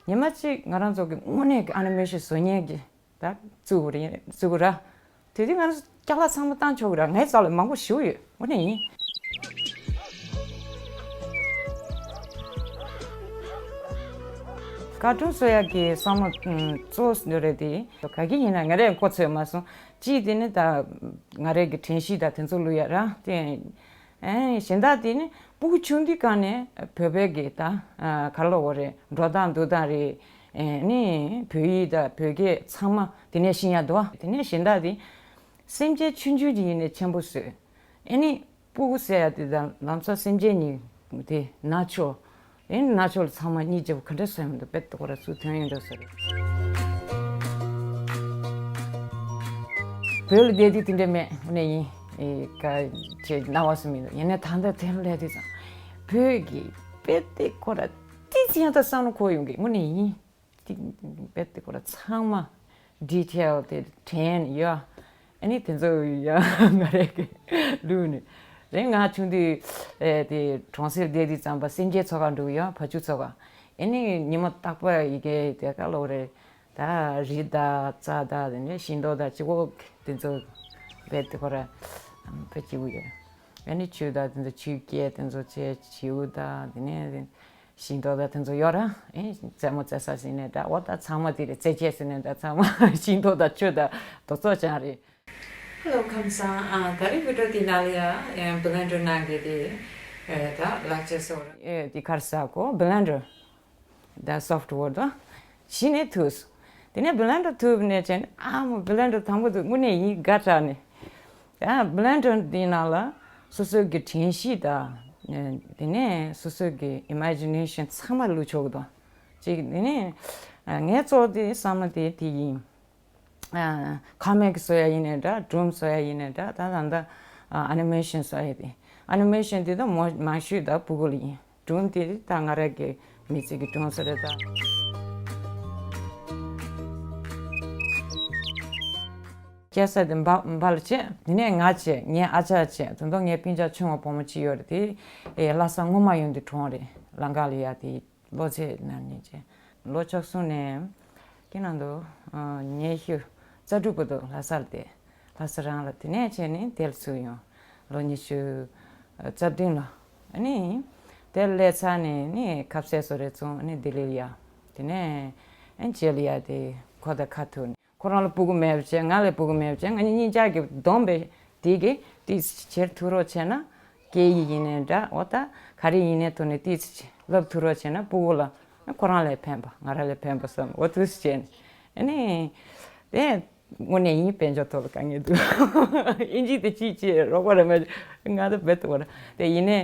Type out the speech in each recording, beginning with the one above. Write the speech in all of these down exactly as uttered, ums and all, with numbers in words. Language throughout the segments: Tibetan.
ཉི་མ་གཅིག་ང་རང་ཚོ་གི་དངོས་གནས་ཀྱི་ཨ་ནི་མེ་ཤན་བཟོ་མཁན་གྱི་ད་བཙུགས་རེད་བཙུགས་ར། དེ་དུས་ང་རང་ཚོ་ཅ་ལག་ཚང་མ་བཏང་ཆོག་གི་ར། ངའི་རྩ་ལ་མང་པོ་ཞིག་ཡོད། དངོས་གནས་ཡིན། ཀར་ཊུན་བཟོ་ཡག་གི་བསམ་བློ་གཙོ་བོ་འདི་རེད་དེ། ག་གི་ཡིན་ན་ང་རས་མགོ་ཚོས་མ་སོང་། གཅིག་དེ་ནི་ད་ང་རས་ཀྱི་དྲན་ཤེས་ད་དེ་ཚོ་བླུག་ཡག་ར་དེ། ཨེ་གཞན་དག་དེ་ནི་སྤུ་གུ་ཆུང་དུས་སྒང་ནས་བོད་པའི་གི་ད་ག་ལ་འོ་རེད། འགྲོ་སྟངས་འདུག་སྟངས་རེད། ཨེ་ནི་བོད་ཡིག་དང་བོད་སྐད་ཚང་མ་དེ་ནས་ཤེས་ཡག་འདུག་དེ་ནས་གཞན་དག་དེ་སེམས་ཅན་ཆུང་ཆུང་ཅིག་ཡིན་ནས་ཆེན་པོ་བཟོས། ཨེ་ནི་སྤུ་གུ་ཟེར་ཡག་དེ་དང་ལམ་སང་སེམས་ཅན་གཉིས་དེ་ནག་ཕྱོགས། ཨེ་ནག་ཕྱོགས་ལ་ཚང་མ་གཉིས་བརྗེ་པོ་ག་འདྲ་བཟོས་མི་འདུག་དཔེ་ཏོག་ར་ཚུར་ཐོན་ཡོང་འགྲོ་ས་རེད། བོད་ལ་བསྡད་དུས་དེ་འདྲ་མེད། དངོས་གནས་ཡིན། ཨེ་ག་ཅེས་སྣང་བ་སུ་མི་འདུག་ཡིན་ནའི་ད་ལྟ་དེ་ལ་སླེབས་དུས་ཙང་བོད་ཀྱི་དཔེ་དེ་ཁོ་ར་ཏི་ཙི་ཡང་ད་བསམ་བློ་འཁོར་ཡོང་གི་དངོས་གནས་ཡིན། ཏི་དཔེ་དེ་ཁོ་ར་ཚང་མ་ཌི་ཊེལ་དེ་དྲན་ཡོད། ཨ་ནི་དེ་ཚོ་ཡང་ང་རེ་གི་ལུས་ནས་རེད། ང་ཆུང་དུས་ཨེ་དེ་གྲོང་གསེབ་བསྡད་དུས་ཙམ་པ་སེམས་ཅན་ཚོགས་ཁག་འགྲོ་གི་ཡོད། བ་ཕྱུགས་ཚོགས་ཁག་ཨེ་ནི་ཉི་མ་རྟག་པར་ཡི་གེ་དེ་ག་ལོ་རེད། ད་རི་དང་རྩྭ་དང་དེ་ནས་ཤིང་ཏོག་དང་ཅི་གོ་དེ་ཚོ་རྦད་དེ་ཁོ་ར་ཕ་སྐྱིད་པོ་ཡོད། ཨེ་ནི་ཆུ་དང་དེ་ཚོ་ཆུའི་སྐད་དེ་ཚོ་བྱས། བྱིའུ་དང་དེ་ནས་ཤིང་ཏོག་དང་དེ་ཚོ་ཡོད་ར། ཨེ་རྩེད་མོ་རྩེ་ས་ཟེར་ནས་འདྲ། འོ་ད་ཚང་མ་དེ་རེད། རྩེད་ཆས་ཟེར་ནས་འདྲ། ཚང་མ་ཤིང་ཏོག་དང་ཆུ་དང་རྡོ་ཚོགས་ཅང་རེད། Hello ཁམས་བཟང་། ཨ་ད་རེས་བི་ཌི་ཡོ་དེ་ནང་ལ་ཡང་བི་ལེན་ཌར་ནང་གི་དེ་ཨེ་ད་ལག་ཆས་བཟོ་ར། ཨེ་དེ་ག་རེ་ཟེར་གོ་བི་ལེན་ཌར། ད་སོཕ་ཊི་ཝེར་དང་གཞི་ནས་ཐུག་སོང་། དེ་ནས་བི་ལེན་ཌར་ཐུག་ནས་བྱས་ནས་ཨ་མོ་བི་ལེན་ཌར་དང་པོ་དེ་དངོས་གནས་ཡིན་དགའ་དྲགས་ནས། ཨ་བི་ལེན་ཌར་འདི་ནང་ལ་སོ་སོ་གི་དྲན་ཤེས་དང་དེ་ནས་སོ་སོ་གི་ཨི་མེ་ཇི་ནེ་ཤན་ཚང་མ་བླུག་ཆོག་གི་འདུག་ཅིག་དེ་ནས་ཨ་ངས་གཙོ་བོ་དེ་བསམ་བློ་དེ་དེ་ཡིན། ཨ་ཀ་མིག་བཟོ་ཡ་ཡིན་ནའི་འདྲ། སྒྲུང་བཟོ་ཡ་ཡིན་ནའི་འདྲ། ད་ད་ལྟ་ཨ་ཨ་ནི་མེ་ཤན་བཟོ་ཡ་དེ། ཨ་ནི་མེ་ཤན་དེ་ད་མོ་མང་ཤོས་ད་སྤུ་གུ་ལ་ཡིན། སྒྲུང་དེ་ད་ང་རང་གི་མི་ཚེ་གི་སྒྲུང་ཟེར་རེད་ད། སྐྱེས་ས་དེ་འབའ་འབའ་ལ་བྱས། དེ་ནས་ང་བྱས། ངའི་ཨ་ཅག་བྱས། དེ་ཚོ་ངའི་སྤུན་ཀྱག་ཆུང་བ་བུ་མོ་གཅིག་ཡོད་རེད། དེ་ཨེ་ལྷ་ས་སྔོན་མ་ཡོང་དུས་གྲོངས་རེད། ལམ་ཁ་ལ་ཡ་དེ་ལོ་ཚད་ན་ནས་བྱས། ལོ་བཅུ་གསུམ་ནས་ཁྱེད་ནང་དུ་ཉི་ཤུ་རྩ་དྲུག་བར་དུ་ལྷ་སར་བསྡད། ལྷ་ས་རང་ལ། དེ་ནས་བྱས་ནས་དེར་ཚུར་ཡོང་། ལོ་ཉི་ཤུ་རྩ་བདུན་ལ་ཨ་ནི་དེར་སླེབས་ཚར་ནས་ནི་ཁ་ཟས་བཟོ་རེས་བཙོང་། ཨ་ནི་ལྡི་ལི་ལ་ཡ། དེ་ནས་ཨ་ནི་རྗེས་ལ་ཡ་དེ་ཁོ་དང་ཁ་ཐུག་ནས། ཁོ་རང་ལ་སྤུ་གུ་མེད་པ་བྱས། ང་ལ་སྤུ་གུ་མེད་པ་བྱས། ང་གཉིས་ཀྱང་གི་བསྡོམས་པས་དེ་གི་ཏིས་བྱེད་ཐུབ་རོགས་བྱས་ན། སྐད་ཡིག་ཡིན་ནའི་འདྲ། འོ་ད་ག་རེ་ཡིན་ནའི་ཐོག་ནས་ཏིས་བྱེད་ལབ་ཐུབ་རོགས་བྱས་ན། སྤུ་གུ་ལ་ཁོ་རང་ལས་ཕན་པ། ང་རང་ལས་ཕན་པ་བསམ། འོ་དུས་བྱས་ནས་ཨ་ནི་དེ་དངོས་གནས་ཡིན། དཔལ་འབྱོར་ཐོག་ལ་དཀའ་ངལ་འདུག་ཨིན་ཇི་དེ་ཅིག་ཅིག་རོགས་པ་རེ་མེད། ང་ད་བེད་དུ་བར་དེ་ཡིན་ནའི་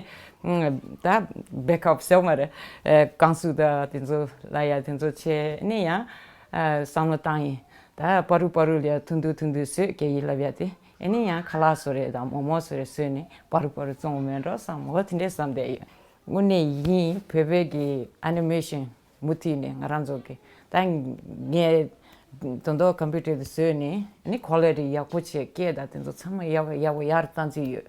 ད་བེ་ཀབ་ཟེར་བ་མ་རེད། ཨེ་ཀན་སུའུ་དང་དེ་ཚོ་ལ་ཡ་དེ་ཚོ་བྱས་ནས་ཡང་ཨ་བསམ་བློ་བཏང་ཡིན། ད་བར་དུ་བར་དུ་ལ་ཡ་ཐུང་ཐུང་ཐུང་ཐུང་བཟོས། སྐད་ཡིག་བསླབ་ཡ་དེ། ཨེ་ནི་ཡང་ཁ་ལག་བཟོ་རེས་དང་མོག་མོག་བཟོ་རེས་བཟོས་ནས་བར་དུ་བར་དུ་བཙོང་བ་མེད་འགྲོ་བསམ། འོ་དེ་འདྲས་བསམ་བསྡད་ཡོད། དངོས་གནས་ཡིན། བོད་པའི་གི་ཨ་ནི་མེ་ཤན་མུ་མཐུད་ནས་ང་རང་ཚོ་གི་ད་ངས་དོན་དག་ཀམ་པུ་ཊར་དུ་བཟོས་ནས་ཨ་ནི་ཀོ་ལི་ཊི་ཡག་པོ་བྱས། སྐད་དང་དེ་ཚོ་ཚང་མ་ཡག་པོ་ཡག་པོ་ཡར་བཏང་རྩིས་ཡོད།